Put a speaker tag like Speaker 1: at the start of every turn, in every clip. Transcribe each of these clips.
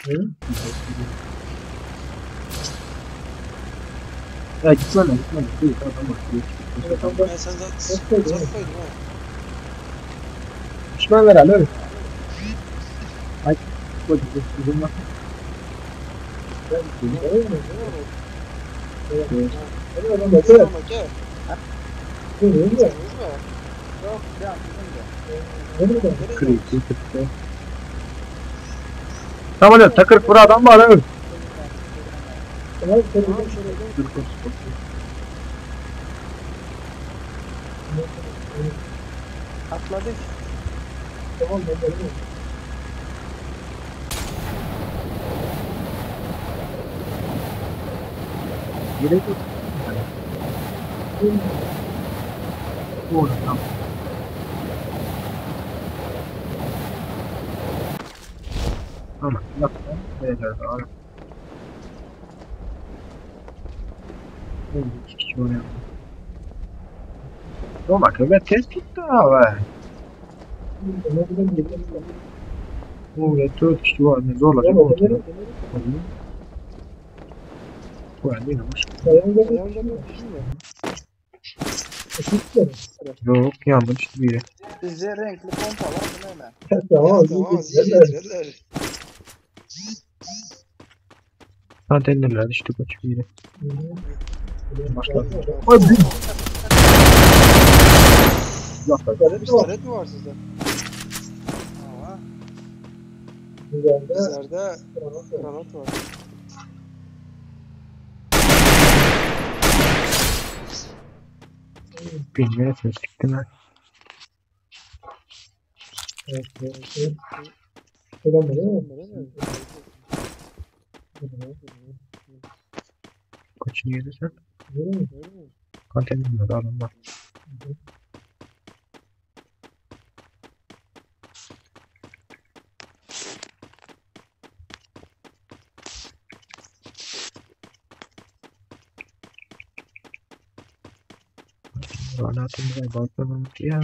Speaker 1: Ya gitme lan gitme. Değil, tamam, tamam.
Speaker 2: Ben sen zat, zat koydum ha.
Speaker 1: Düşman ver öyle. Ay, koy, uzun bak.
Speaker 2: Tamam okey. Sen mi?
Speaker 3: Yok can bizim de.
Speaker 1: Kırık, kırık. Tamam hadi takır kura adam var öyle. Dur, dur, dur.
Speaker 3: Atladık.
Speaker 1: Gerek yok. Doğru, tamam. Tamam, bak. Evet, abi. İki kişi oraya. Tamam, bak, evet, test tuttu abi. Bu dört kişi var, ne zorla çok oldu. Bu ne olmuş? Yok, yandım işte biri.
Speaker 3: Bizde renkli pompa var mı hemen?
Speaker 2: Tamam ziyetlerler.
Speaker 1: Konteynerler düştü koç biri. Başladı. Hadi.
Speaker 2: Pistolet mi var sizde?
Speaker 3: Ama
Speaker 2: Bizlerde granat var.
Speaker 1: Bilmiyorum sıktım ha. Koç niye sen? Konteynerler adam var. Granaten balkonum ya.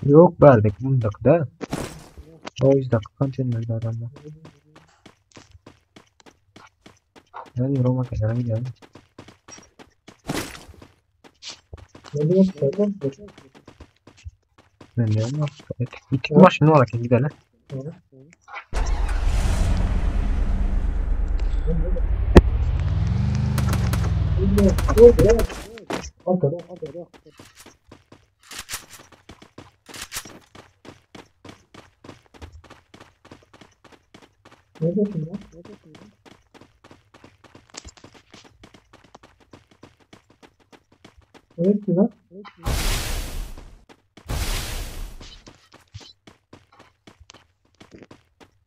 Speaker 1: Yok verdik bundak da. O yüzden konteynerde adamlar. Yani Roma kenara gidiyorum. Ben diyorum bak. Evet. Gittik maşın olarak gidelim.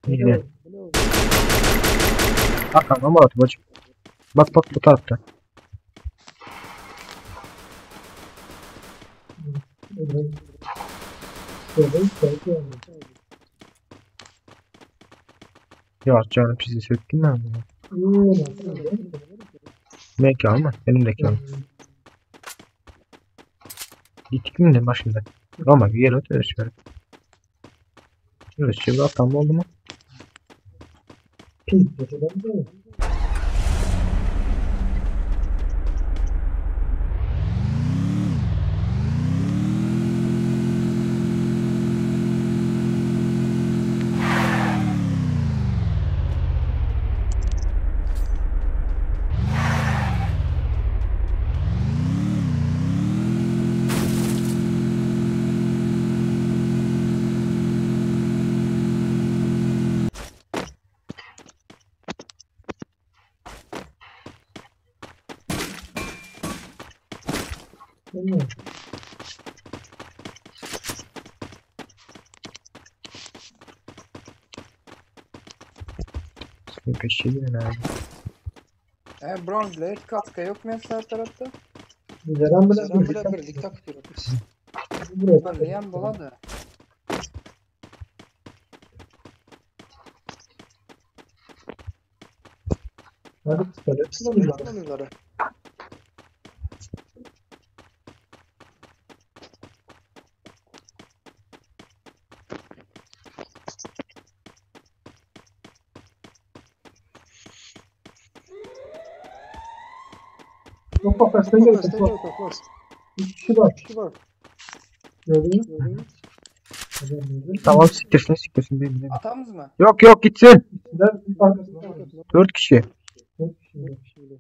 Speaker 1: Yine. Bak ama at bacım. Bak bak bu tarafta. Ya canım sizi söktüm ben bunu. Mekan mı? Benim de mekanım. Gittik mi de başında? Ama gel öte şöyle. Şöyle şöyle tam oldu mu? Peşi ne?
Speaker 3: E bronze kaska yok mu sağ tarafta?
Speaker 4: Zeren bile
Speaker 2: Zeren bile birlik tapıp ýörüpis.
Speaker 3: Birliğen boladı.
Speaker 4: Hadi pistolet
Speaker 2: Pistolet kullanıyorlar.
Speaker 4: Yok bak sen gel.
Speaker 2: Sen gel bak.
Speaker 4: Üç kişi var.
Speaker 2: Kişi var.
Speaker 4: Gördün mü?
Speaker 1: Tamam siktirsin siktirsin değil mi? Değil mi?
Speaker 3: Atamız mı?
Speaker 1: Yok yok gitsin.
Speaker 4: İkisinden bir arkasında var.
Speaker 1: 4 kişi.
Speaker 4: Dört kişi var.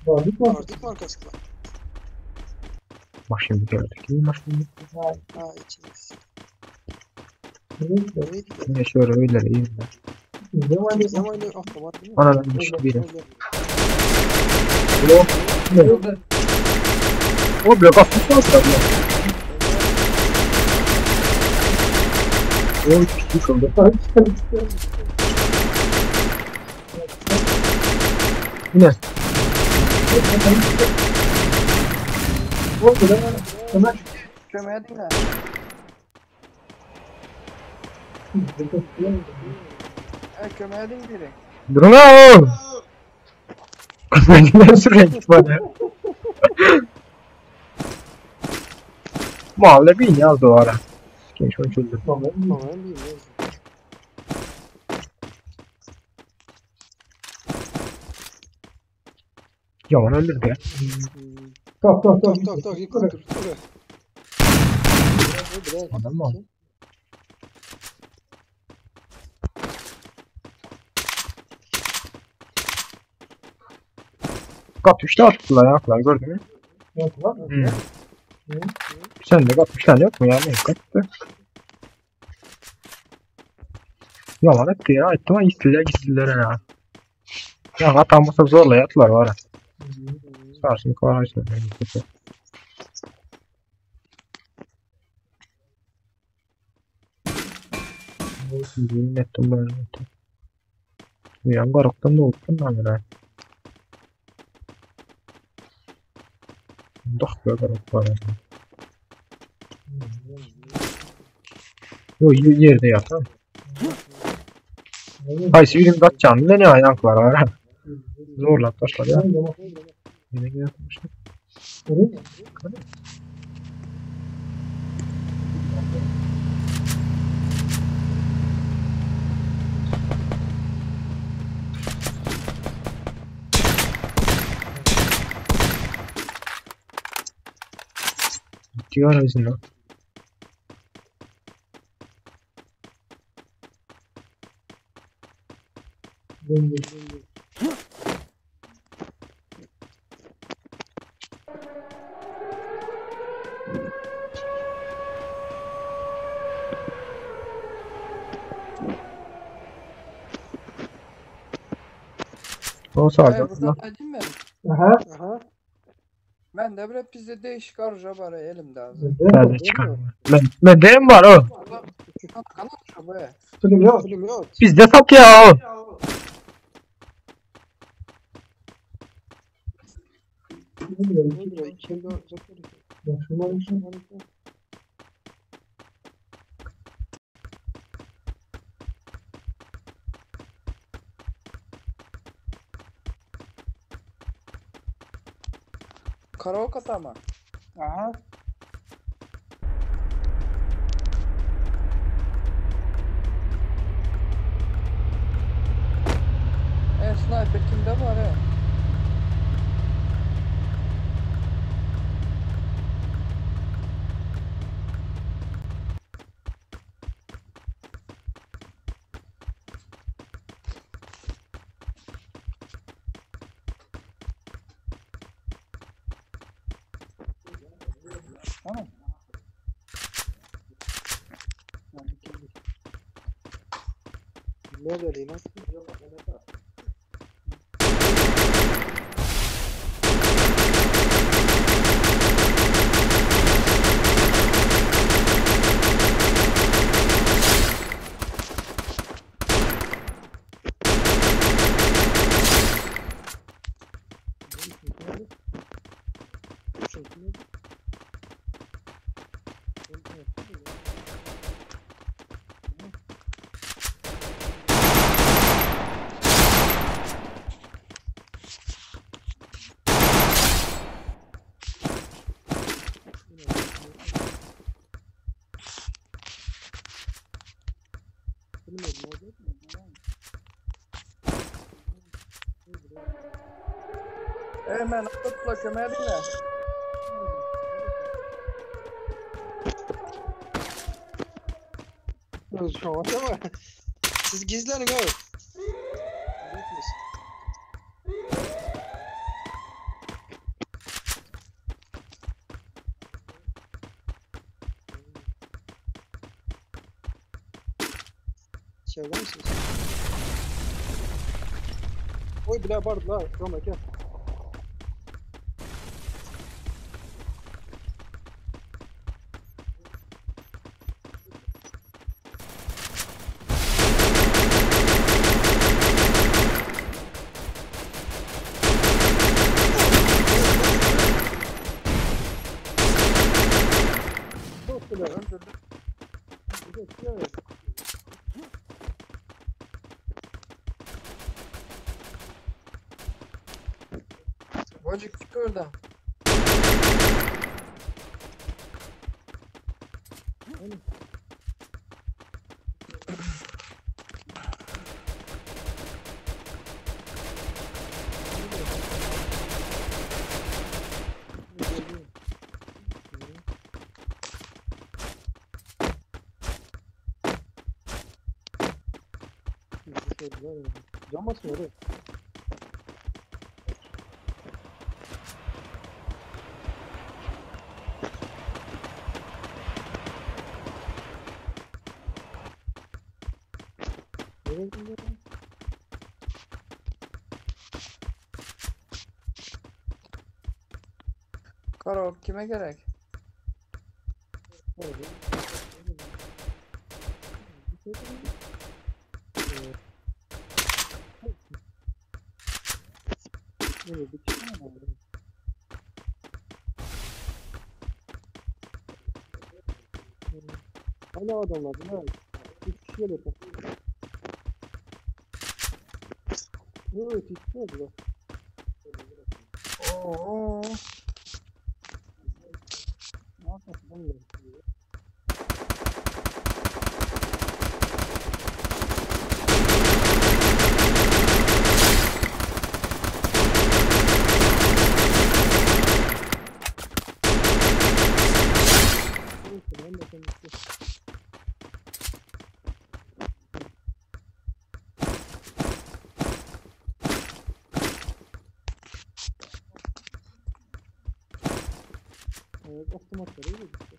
Speaker 4: Vardık mı?
Speaker 2: Vardık mı arkasında?
Speaker 1: Bak şimdi gördük. İyi bak şimdi.
Speaker 4: Ha,
Speaker 2: Ha içiniz.
Speaker 4: evet.
Speaker 2: Evet.
Speaker 1: Yine şöyle öyle iyi.
Speaker 4: Ne var ne?
Speaker 2: Bizim aynı avtomat değil mi?
Speaker 1: Anadan düştü biri.
Speaker 4: Ne?
Speaker 1: O blok atmış mı atlar ya? O 3 kişi yıkıldı. Yine.
Speaker 4: Oldu lan. Ömer.
Speaker 3: Kömeğe dinle. E kömeğe din biri.
Speaker 1: Durun lan oğlum. Ben sürekli bana. Mahalle bir yazdı o ara. Genç onu çözdü.
Speaker 4: Tamam.
Speaker 2: Tamam bilmiyorum.
Speaker 1: Yaman öldürdü ya.
Speaker 4: Tak tak tak.
Speaker 2: Tak tak tak yıkıldı. Dur.
Speaker 1: Adam mı? Kat 3'te attılar ayaklar gördün mü?
Speaker 4: Yok lan.
Speaker 1: Hı. Sen de kat 3 tane yok mu yani? Kattı. Yalan etti ya. Etti ama gittiler gittiler ya. Ya atamasa zorla yattılar var. Sarsın kovarsın. Yemin ettim ben. Uyan garoktan da olsun lan böyle. Dah be garok var. Yo yerde yatan. Haysi birim kaçacağım ne ayak var var. Zorla taşlar ya. Yine yatmışlar.
Speaker 4: Öyle mi?
Speaker 1: Diyor bizim lan. O
Speaker 3: E
Speaker 1: sadece
Speaker 3: burada aydın mı?
Speaker 4: Aha.
Speaker 2: Aha.
Speaker 3: Ben de bir bizde değişik arıca var elimde hazır.
Speaker 1: Taze çıkar. Ben derim var o.
Speaker 3: Kanat bu.
Speaker 4: Film yok.
Speaker 2: Film yok.
Speaker 1: Bizde sat ya o.
Speaker 3: Karaoke ama.
Speaker 4: Aha.
Speaker 3: E sniper kimde var e? Tamam.
Speaker 2: Ne dedi lan?
Speaker 3: Ey men tutla kömeğe dinle.
Speaker 2: Siz gizlenin abi. İçeride misiniz? Oy bile vardı la. Roma gel. Çok bile.
Speaker 3: Öldürdüm.
Speaker 2: Evet.
Speaker 3: Bocuk çık oradan.
Speaker 2: Cam atmıyor oraya. Nereye gidiyor?
Speaker 3: Karo kime gerek?
Speaker 2: Evet, bir çıkma var. Hala adamlar bunlar. Üç kişi geliyor. Evet, hiç oldu.
Speaker 3: Oo.
Speaker 2: Ne yapmasın? Ben de. Neyse, ben de konuştum. Evet, otomatları öyle işte.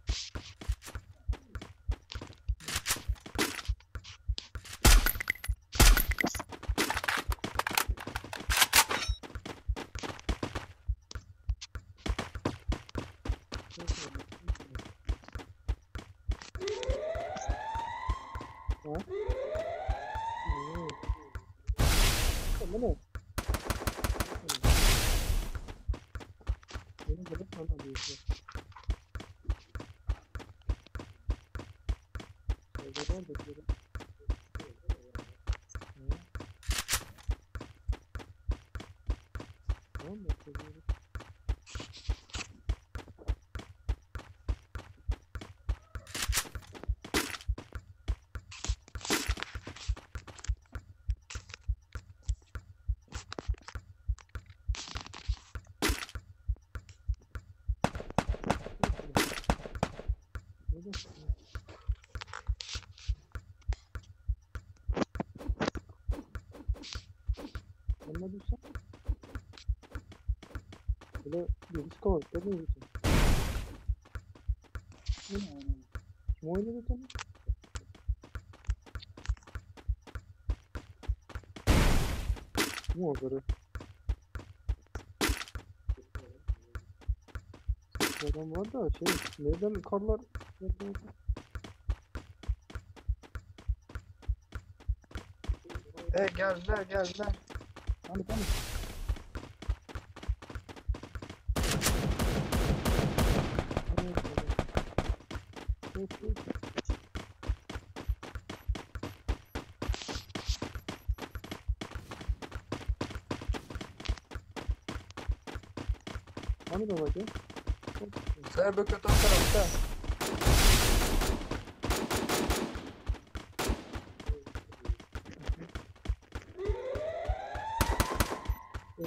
Speaker 2: Ha? Evet. Bu ne? Benim kadar sana diyorsun. Orada var da diyorum. Ha? Tamam mı? Seviyorum. Ne diyorsun? Sen ne diyorsun? Böyle bir skor, ne diyorsun? Kim oynadı sen? Kim o karı? Adam var da şey, nereden karlar? Nereden?
Speaker 3: E geldiler geldiler.
Speaker 2: Hani hani. Evet, evet. Evet, evet. Hani da bakayım.
Speaker 3: Serbököt o tarafta.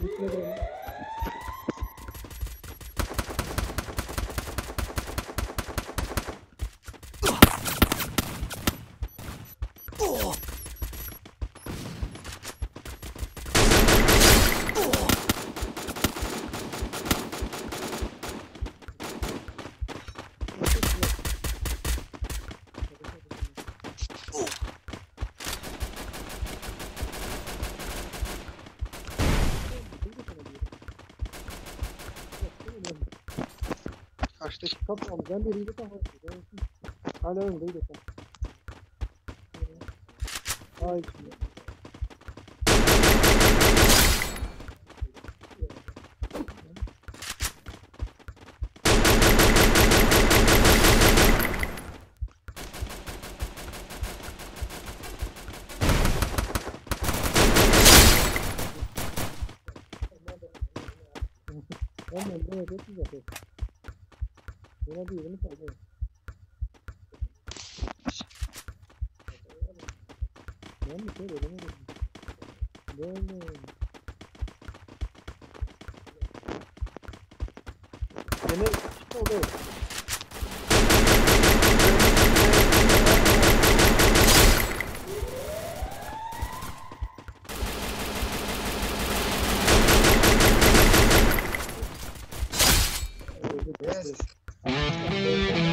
Speaker 2: Bitmedi. Karşıdaki kapı alacağım bir hile kafa. Hala önde de. Ay. Oğlum ne yapıyorsun zaten? Buna bir yerini kaldı. Ben mi şöyle öyle Böyle. Yine işte o da.
Speaker 3: Yes.